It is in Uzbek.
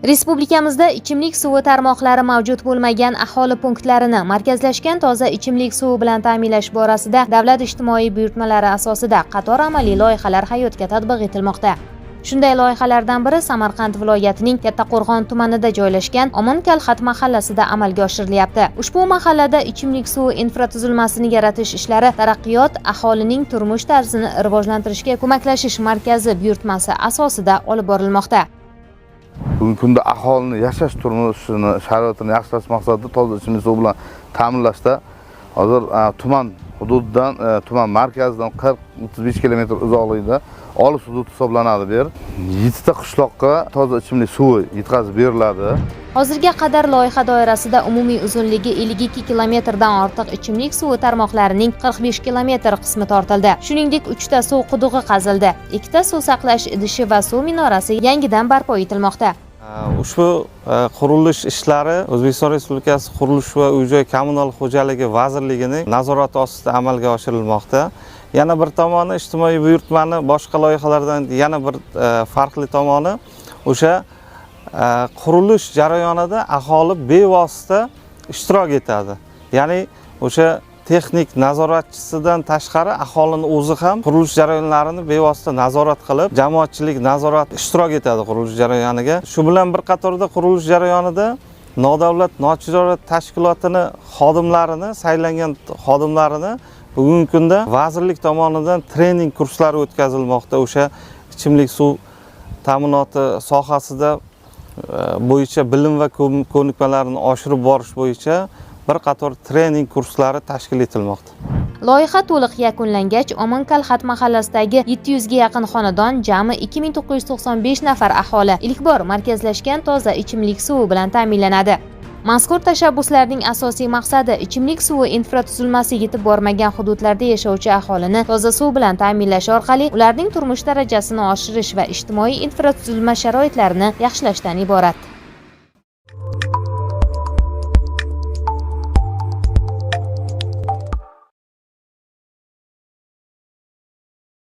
Respublikamizda ichimlik suvi tarmoqlari mavjud bo'lmagan aholi punktlarini markazlashgan toza ichimlik suvi bilan ta'minlash borasida davlat ijtimoiy buyurtmalari asosida qator amaliy loyihalar hayotga tatbiq etilmoqda. Shunday loyihalardan biri Samarqand viloyatining Kattaqo'rg'on tumanida joylashgan Omon Kalxat mahallasida amalga oshirilyapti. Ushbu mahallada ichimlik suvi infratuzilmasini yaratish ishlari Taraqqiyot aholining turmush tarzini rivojlantirishga ko'maklashish markazi buyurtmasi asosida olib borilmoqda. Bugungi kunda aholini yashash turmushini sharoitini yaxshilash maqsadida toza ichimlik suvi bilan ta'minlashda hozir tuman hududidan, tuman markazidan 40-35 kilometr uzoqlikda olis hudud hisoblanadi bu yer. 7 ta qishloqqa toza ichimlik suvi yetkazib beriladi. Hozirga qadar loyiha doirasida umumiy uzunligi 52 kilometrdan ortiq ichimlik suvi tarmoqlarining 45 kilometr qismi tortildi. Shuningdek, 3 ta suv qudug'i qazildi, ikkita suv saqlash idishi va suv minorasi yangidan barpo etilmoqda. Ushbu qurilish ishlari O'zbekiston Respublikasi Qurilish va uy joy kommunal xo'jaligi vazirligining nazorati ostida amalga oshirilmoqda. Yana bir tomoni, ijtimoiy buyurtmani boshqa loyihalardan yana bir farqli tomoni o'sha qurilish jarayonida aholi bevosita ishtirok etadi. Ya'ni o'sha texnik nazoratchisidan tashqari aholini o'zi ham qurilish jarayonlarini bevosita nazorat qilib, jamoatchilik nazorat ishtirok etadi qurilish jarayoniga. Shu bilan bir qatorda qurilish jarayonida nodavlat notijorat tashkilotini xodimlarini, saylangan xodimlarini bugungi kunda vazirlik tomonidan trening kurslari o'tkazilmoqda. O'sha ichimlik suv ta'minoti sohasida bo'yicha bilim va ko'nikmalarini oshirib borish bo'yicha bir qator trening kurslari tashkil etilmoqda. Loyiha to'liq yakunlangach, Omon Kalxat mahallasidagi 700 ga yaqin xonadon, jami 2995 nafar aholi ilk bor markazlashgan toza ichimlik suvi bilan ta'minlanadi. Mazkur tashabbuslarning asosiy maqsadi ichimlik suvi infratuzilmasi yetib bormagan hududlarda yashovchi aholini toza suv bilan ta'minlash orqali ularning turmush darajasini oshirish va ijtimoiy infratuzilma sharoitlarini yaxshilashdan iborat.